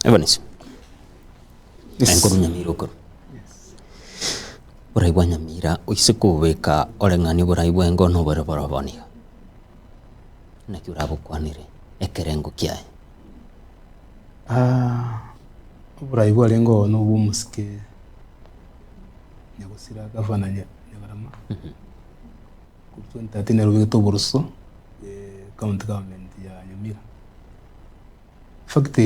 Evanisi, nkorwa Nyamira okorwa. Oborai bwa Nyamira oise kobeka oreng'ani oborai bwa engo na obore bore bono iga. Naki orabokwanere ekerengo kiaye? Oborai bwarenge oo na obwa omosike Nyagosira gavana Nyagarama, korwa 2013 nere obegete oboroso county government ya Nyamira. In fact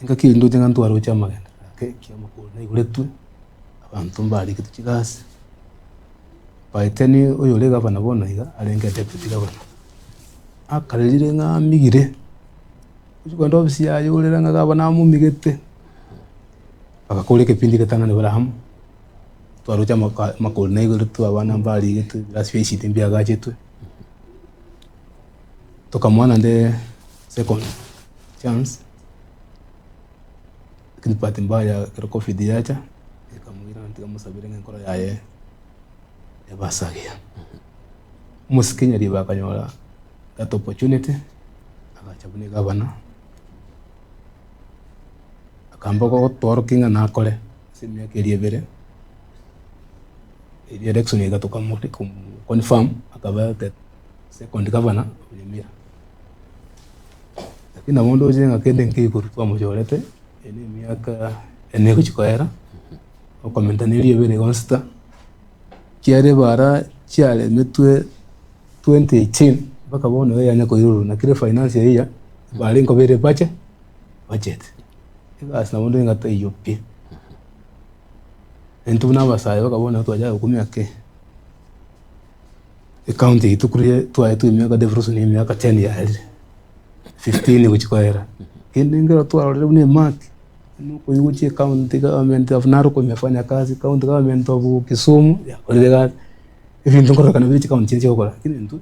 engaki eyio ndoche ng'a ntwaroche amagena ake kiamakoro naigoretwe, abanto mbariketwe chigasi, by then oyore egavana bono iga arenge deputy governor, akarerire ng'a amigire, ochia kogenda ofisi yaye orere ng'a gavana amomigete, bagakora ekepindi getang'ani bare amo, twaroche amaka amakori naigoretwe abana mbarigetwe, ebirasi bia ECD mbiagachetwe. Tokamoa naende second chance, lakini bahati mbaya ekero covid yacha, ekamoira tiga mosabere ng'a enkoro yaye ebe ase agiya. Omosike Nyaribo akanyora that opportunity, agacha buna egavana, akamba gotworokia ng'a nakore ase emiaka eria ebere, eria election iga tokamoria confirm akaba the second governor of Nyamira. Lakini nabo ndoche ng'a kende nke igoro twamochorete, eye na emiaka ene egochi koera, okomenta na eria ebere igo nsita, ekiagera ebara chiaremetwe 2018 mpaka bono iga yanya koirorwa naki refinance eyia, ebara nkoba ere ebache budget. Egasi nabo ndoche ng'a taiyo pi. Intwe buna abasae mpaka bono twachaka gokumia ake. Ecounty yaito korwa twaetwe emiaka devolution ya emiaka ten yaerire, 15 gochia koera, kende nkero twarorire buna emark, buna okoigwa gochia ecounty government of Narok imefanya kazi, county government of Kisumu yakorire egasi, ebinto nkororekana bire chicounty chiria chiagokora, lakini intwe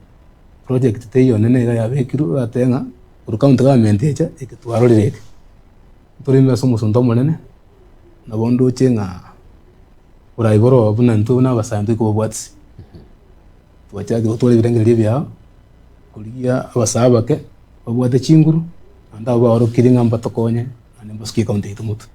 project teiyo nene iga yabekirwe oratebe ng'a korwa county government echa eke twarorire eke. Ntore ime ase omosunte omonene, nabo ndoche ng'a. Oraibore oo buna intwe buna abasae ntoi kobabwatisia, twachakire gotwara ebirengererio ebiao, korigia abasae abake, babwate chinguru, naende abwo baorokirie ng'a mbatokonye, naende mbasukie ecounty yaito motwe.